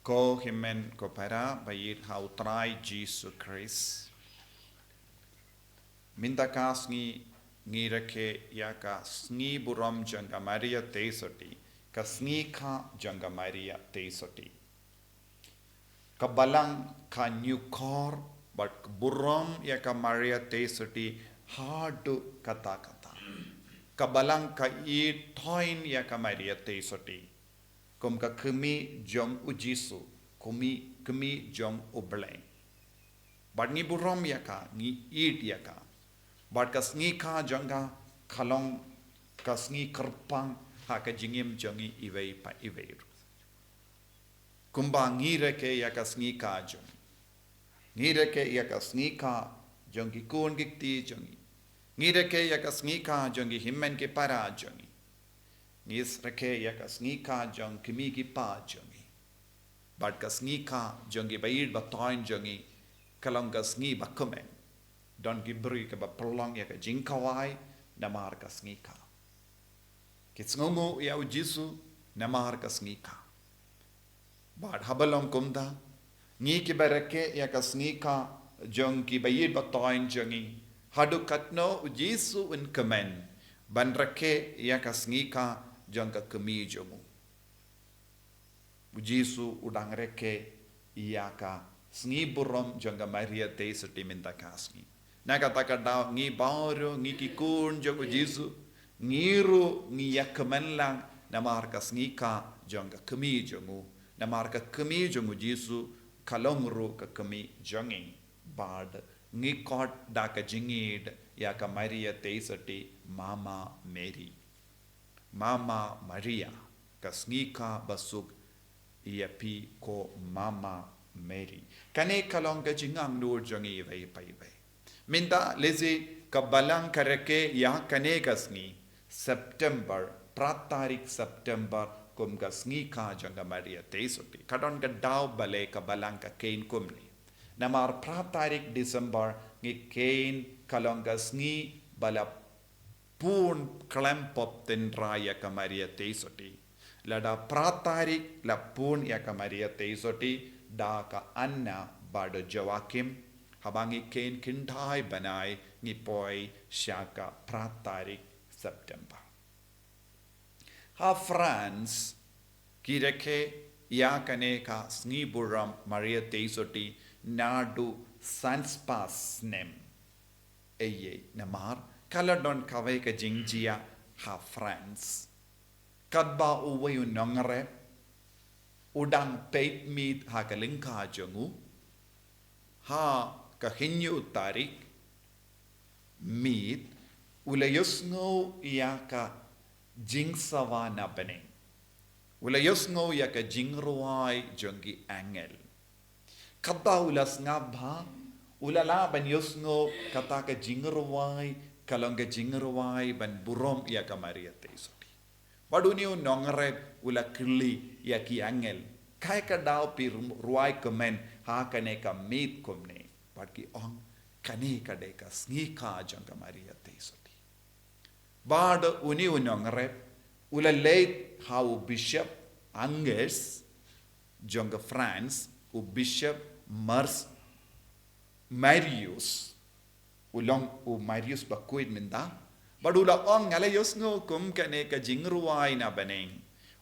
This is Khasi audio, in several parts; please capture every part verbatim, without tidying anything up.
Ko hynmen ko para ba ïeit ha U Trai Jisu Khrist. Mynta ka sngi ngi rakhe ïa ka sngi burom jong ka Maria Theisotti, ka sngi kha jong ka Maria Theisotti. Ka Balang ka ñiewkor bad ka burom ïa ka Maria Theisotti haduh katta katta. Ka Balang ka ïeit toiñ ïa ka Maria Theisotti kum ka kmie jong U Jisu, kmie, kmie jong U Blei. Bad ngi burom ïa ka, ngi ïeit ïa ka. Bad ka sngi kha jong ka ka long ka sngi kyrpang ha ka jingim jong ngi iwei pa iwei. Kumba ngi rakhe ïa ka sngi kha jong ngi. Ngi rakhe ïa ka sngi kha jong ki khun ki kti jong ngi. Ngi rakhe ïa ka sngi kha jong ki hynmen ki para jong ngi. Ngi rakhe ïa ka sngi kha jong ki kmie ki kpa jong ngi. Bad ka sngi kha jong ki ba ïeit ba toiñ jong ngi ka long ka sngi ba kmen. Don ki briew kiba pynlong ïa ka jingkhawai namar ka sngi kha. Ki sngewnguh ïa U Jisu namar ka sngi kha. Bad haba long kumta, ngi kiba rakhe ïa ka sngi kha jong ki ba ïeit ba toiñ jong ngi, haduh katno U Jisu un kmen ban rakhe ïa ka sngi kha jong ka kmie jong u. U Jisu u dang rakhe ïa ka sngi burom jong ka Maria Theisotti mynta ka sngi. Na kata ka daw ngi baroh ngi ki khun jong U Jisu, ngi ruh ngi ïa kmen lang namar ka sngi kha jong ka kmie jong u, namar ka kmie jong U Jisu ka long ruh ka kmie jong ngi. Bad ngi khot da ka jingïeit ïa ka Maria Theisotti, Mama Mary. Mama Maria, ka sngi kha ba suk ïa phi ko Mama Mary. Kane ka long ka jingangnud jong ngi iwei pa iwei. Mynta lehse ka Balang ka rakhe ïa kane ka sngi September, phra tarik September kum ka sngi kha jong ka Maria Theisotti. Ka don ka daw balei ka Balang ka kheiñ kumne. Namar phra tarik December ngi kheiñ ka long ka sngi ba la pun khlem pop tynrai ïa ka Maria Theisotti. Lada phra tarik la pun ïa ka Maria Theisotti da ka Anna bad u Joachim, haba ngi kheiñ khyndai bnai ngi poi sha ka phra tarik September. Ha France ki rakhe ïa kane ka sngi burom Maria Theisotti naduh san spah snem. Ei ei namar ka la don kawei ka jingjia ha France. Katba uwei u nongrep u dang peit miet ha ka lyngkha jong u ha ka hynñiew tarik miet, u la ïohsngew ïa ka jingsawa na bneng. U la ïohsngew ïa ka jingrwai jong ki angel. Katba u la sngap bha, u la lah ban ïohsngew kata ka jingrwai ka long ka jingrwai ban burom ïa ka Maria Theisotti. Bad une u nongrep u la kylli ïa ki angel, kaei ka daw phi rwai kmen ha kane ka miet kumne? Bad ki ong, kane ka dei ka sngi kha jong ka Maria Theisotti. Bad une u nongrep u la leit ha u Bishop Angus jong ka France, u Bishop Mars Marius, u long u Marius ba khuid mynta. Bad u la ong, nga la ïohsngew kum kane ka jingrwai na bneng.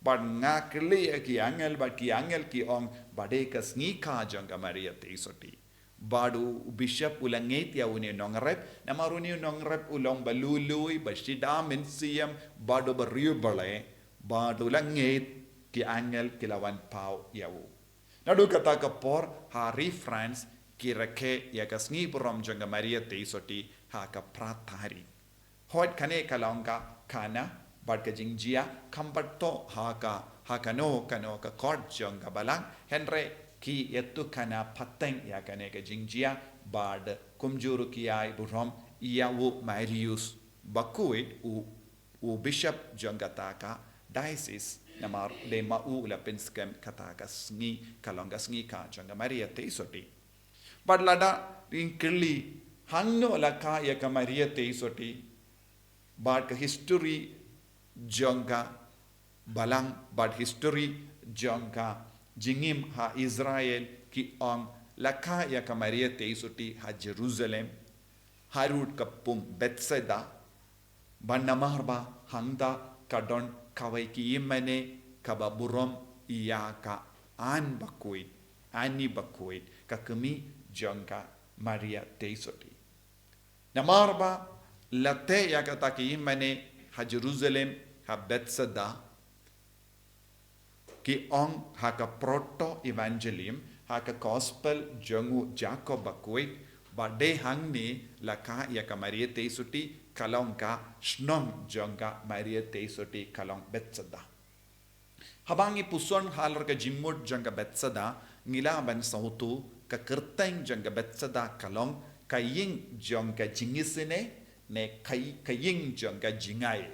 Bad nga kylli ïa ki angel, bad ki angel ki ong ba dei ka sngi kha jong ka Maria Theisotti. Bad u bishop u la ngeit ïa une u nongrep, namar une u nongrep u long ba lui lui, ba shida mynsiem, bad u ba riewblei, bad u la ngeit ki angel ki la wan paw ïa u. Naduh kata ka por ha ri France ki rakhe ïa ka sngi burom jong ka Maria Theisotti ha ka phra tarik. Hooid, kane ka long ka khana bad ka jingjia kham pat to ha ka, ha kano kano ka court jong ka balang, hynrei ki ïathuhkhana pateng ïa kane ka jingjia bad kumjuh ruh ki ai burom ïa u Marius ba khuid, u, u bishop jong kata ka diocese, namar dei ma u u la pynskhem kata ka sngi ka long ka sngi kha jong ka Maria Theisotti. Bad lada ngi kylli hangno la kha ïa ka Maria Theisotti, bad ka history jong ka balang, bad history jong ka jingim ha Israel ki ong, la kha ïa ka Maria Theisotti ha Jerusalem, harud ka pung Bethsaida, ba namar ba hangta ka don kawei ka ïingmane kaba burom ïa ka Anne bakhuid, Anne bakhuid, ka kmie jong ka Maria Theisotti. Namar ba la teh ïa kata ka ïingmane ha Jerusalem, ha Bethsaida, ki ong ha ka Proto-Evangelium, ha ka Gospel jong u Jakob bakhuid, ba dei hangne la kha ïa ka Maria Theisotti, ka long ka shnong jong ka Maria Theisotti ka long Bethsaida. Haba ngi puson halor ka jingmut jong ka Bethsaida, ngi lah ban sngewthuh ka kyrteng jong ka Bethsaida ka long ka ïing jong ka jingisynei, ne ka, ka ïing jong ka jingai.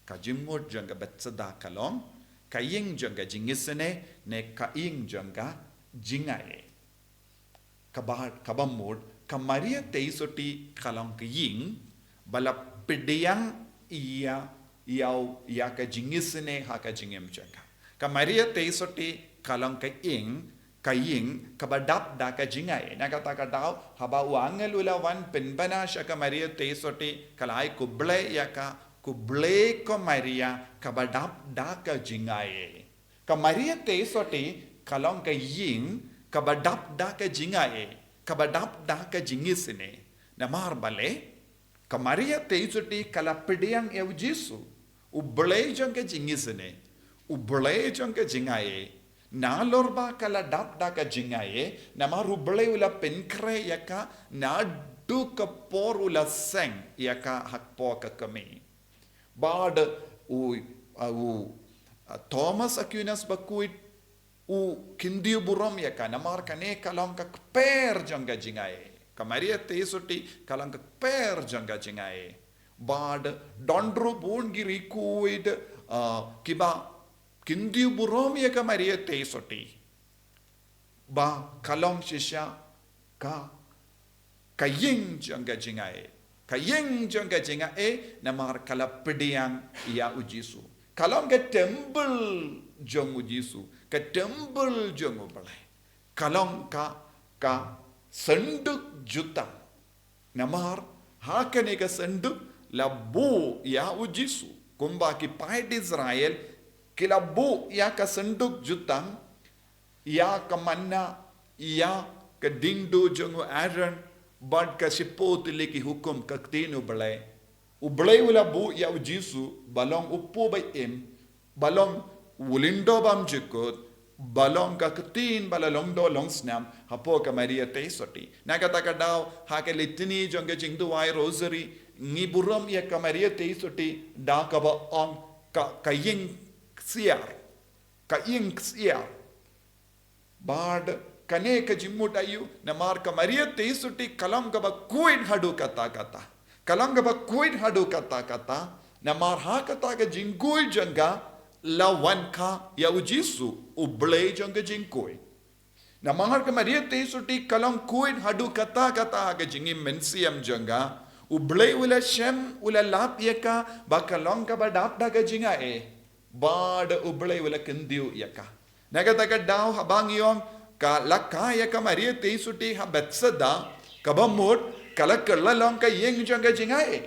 Ka jingmut jong ka Bethsaida ka long ka ïing jong ka jingisynei, ne ka ïing jong ka jingai. Kaba, kaba mut, ka Maria Theisotti ka long ka ïing ba la pdiang ïa, ïa, ïa ka jingisynei ha ka jingim jong ka. Ka Maria Theisotti ka long ka ïing, ka ïing kaba dap da ka jingai. Na kata ka daw, haba u angel u la wan pynbna sha ka Maria Theisotti, ka la ai khublei ïa ka, khublei ko Maria kaba dap da ka jingai. Ka Maria Theisotti ka long ka ïing kaba dap da ka jingai, kaba dap da ka jingisynei. Namar balei? Ka Maria Theisotti ka la pdiang ïa u Jisu, u Blei jong ka jingisynei, u Blei jong ka jingai. Nalor ba ka la dap da ka jingai, namar u Blei u la pynkhreh ïa ka, naduh ka por u la seng ïa ka ha ka por ka kmie. Bad u, uh, u, uh, Thomas Aquinas bakhuid, u kyntiew burom ïa ka, namar kane ka long ka kper jong ka jingai. Ka Maria Theisotti ka long ka kper jong ka jingai. Bad don ruh bun ki riewkhuid, uh, kiba kyntiew burom ïa ka Maria Theisotti, ba ka long shisha ka, ka ïing jong ka jingai. Ka ïing jong ka jingai, namar ka la pdiang ïa u Jisu. Ka long ka temple jong u Jisu, ka temple jong u Blei. Ka long ka, ka synduk jutang. Namar ha kane ka synduk la buh ïa u Jisu. Kumba ki paid Israel ki la buh ïa ka synduk jutang, ïa ka manna, ïa ka diengduh jong u Aaron, bad ka shiphew tylli ki hukum ka ktien u Blei. U Blei u la buh ïa u Jisu ba long u pop ba im, ba long u lyngdoh bymjukut, ba long ka ktien ba la long doh long snam hapoh ka Maria Theisotti. Na kata ka daw, ha ka litany jong ka jingduwai Rosary, ngi burom ïa ka Maria Theisotti da kaba ong ka, ka ïing ksiar, ka ïing ksiar. Bad kane ka jingmut aïu, namar ka Maria Theisotti ka long kaba khuid haduh katta katta. Ka long kaba khuid haduh katta katta, namar ha kata ka jingkhuid jong ka la wan kha ïa u Jisu, u Blei jong ka jingkhuid. Namar ka Maria Theisotti ka long khuid haduh katta katta ha ka jingim mynsiem jong ka, u Blei u la shem, u la lap ïa ka ba ka long kaba dap da ka jingai. Bad u Blei u la kyntiew ïa ka. Na kata ka daw, haba ngi ong ka la kha ïa ka Maria Theisotti ha Bethsaida, kaba mut ka la kylla long ka ïing jong ka jingai.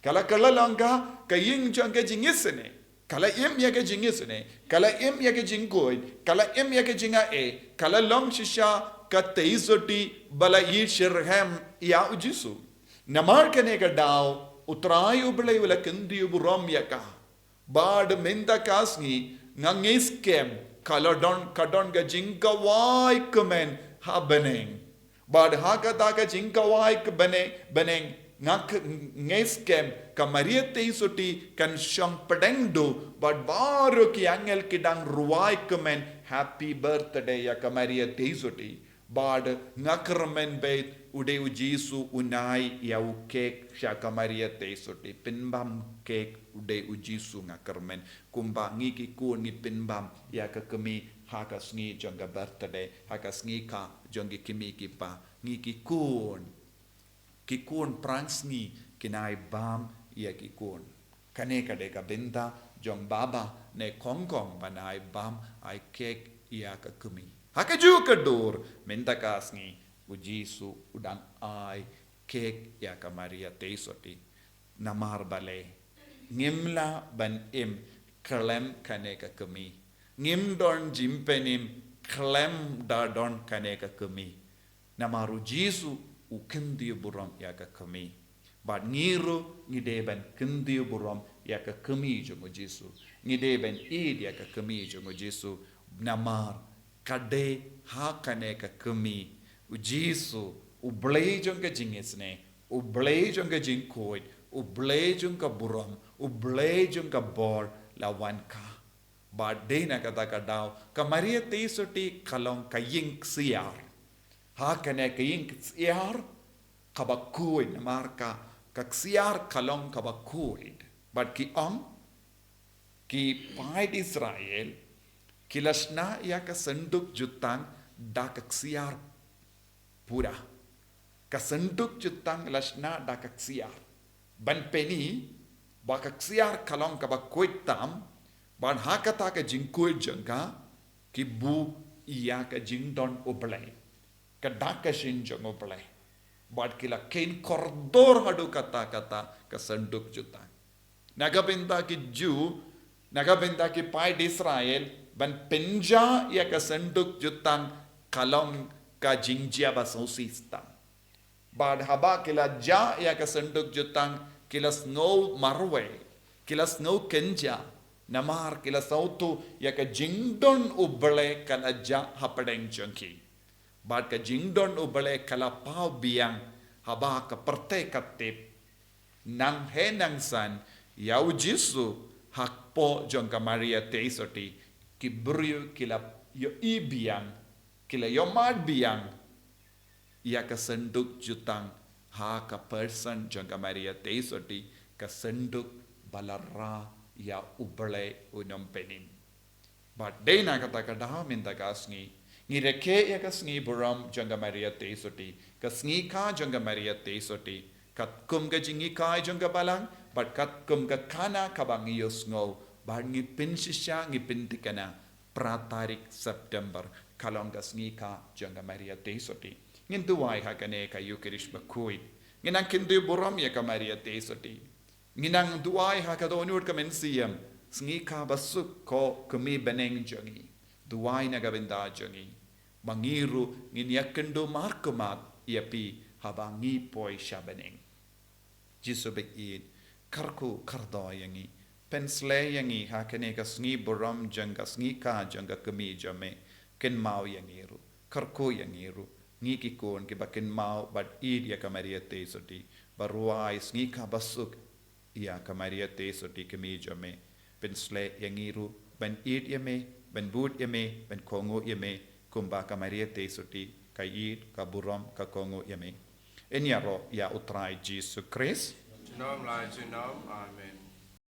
Ka la kylla long ka, ka ïing jong ka jingisynei. Ka la im ïa ka jingisynei, ka la im ïa ka jingkhuid, ka la im ïa ka jingai, ka la long shisha ka Theisotti ba la ïashitrhem ïa u Jisu. Namar kane ka daw, u Trai u Blei u la kyntiew burom ïa ka. Bad mynta ka sngi nga ngeit skhem ka la don, ka don ka jingkhawai kmen ha bneng. Bad ha kata ka jingkhawai ka bneng, bneng nga k-, ngeit skhem ka Maria Theisotti kan shong pdeng duh bad baroh ki angel ki dang rwai kmen happy birthday ïa ka Maria Theisotti. Bad nga kyrmen beit u dei u Jisu un ai ïa u cake sha ka Maria Theisotti. Pynbam cake u dei u Jisu, nga kyrmen. Kumba ngi ki khun ngi pynbam ïa ka kmie ha ka sngi jong ka birthday, ha ka sngi kha jong ki kmie ki kpa. Ngi ki khun, ki khun phrang sngi kin ai bam ïa ki khun. Kane ka dei ka bynta jong baba ne kong kong ban ai bam, ai cake ïa ka kmie. Ha kajuh ka dur, mynta ka sngi, u Jisu u dang ai cake ïa ka Maria Theisotti. Namar balei, ngim lah ban im khlem kane ka kmie. Ngim don jingpynim khlem da don kane ka kmie. Namar u Jisu u kyntiew burom ïa ka kmie. Bad ngi ruh ngi dei ban kyntiew burom ïa ka kmie jong u Jisu. Ngi dei ban ïeit ïa ka kmie jong u Jisu. Namar ka dei ha kane ka kmie u Jisu, u Blei jong ka jingisynei, u Blei jong ka jingkhuid, u Blei jong ka burom, u Blei jong ka bor la wan ka. Bad dei na kata ka daw, ka Maria Theisotti ka long ka ïing ksiar. Ha kane ka ïing ksiar kaba khuid, namar ka, ka ksiar ka long kaba khuid. Bad ki ong, ki paid Israel ki la shna ïa ka synduk jutang da ka ksiar pura. Ka synduk jutang la shna da ka ksiar. Ban pyni ba ka ksiar ka long kaba khuid tam, bad ha kata ka jingkhuid jong ka, ki buh ïa ka jingdon U Blei. Ka dak ka shin jong U Blei. Bad ki la kheiñ kordor haduh katta katta ka synduk jutang. Na ka bynta ki Jiw, na ka bynta ki paid Israel, ban pynjah ïa ka synduk jutang ka long ka jingjia ba sngewsih tam. Bad haba ki la jah ïa ka synduk jutang, ki la sngew marwei, ki la sngew kynjah, namar ki la sngewthuh ïa ka jingdon U Blei ka la jah hapdeng jong ki. Bad ka jingdon U Blei ka la paw biang, haba ka pyrthei ka tip. Nang heh nang san, ïa u Jisu, hapoh jong ka Maria Theisotti, ki briew ki la ïohi biang, ki la ïohmad biang, ïa ka synduk jutang, ha ka pyrsan jong ka Maria Theisotti, ka synduk ba la rah ïa U Blei u nongpynim. Bad dei na kata ka daw mynta ka sngi, ngi rakhe ïa ka sngi burom jong ka Maria Theisotti, ka sngi kha jong ka Maria Theisotti, katkum ka jinghikai jong ka Balang, bad katkum ka khana kaba ngi ïohsngew, bad ngi pynshisha ngi pynthikna, phra tarik September, ka long ka sngi kha jong ka Maria Theisotti. Ngin duwai ha kane ka Eucharist bakhuid. Ngin nang kyntiew burom ïa ka Maria Theisotti. Ngin nang duwai ha ka dohnud ka mynsiem, sngi kha basuk ko kmie bneng jong ngi. Duwai na ka bynta jong ngi. Ba ngi ruh ngin ïakynduh markhmat ïa phi haba ngi poi sha bneng. Jisu ba ïeit, kyrkhu kyrdoh ïa ngi. Pynshlei ïa ngi ha kane ka sngi burom jong ka sngi kha jong ka kmie jong me. Kynmaw ïa ngi ruh. Kyrkhu ïa ngi ruh. Ngi ki khun kiba kynmaw bad ïeit ïa ka Maria Theisotti. Ba rwai sngi kha basuk ïa ka Maria Theisotti kmie jong me. Pynshlei ïa ngi ruh, ban ïeit ïa me, ban bud ïa me, ban kohnguh ïa me, kumba ka Maria Theisotti, ka ïeit, ka burom, ka kohnguh ïa me. Yn ïaroh ïa U Trai Jisu Khrist. Junom la junom, amen.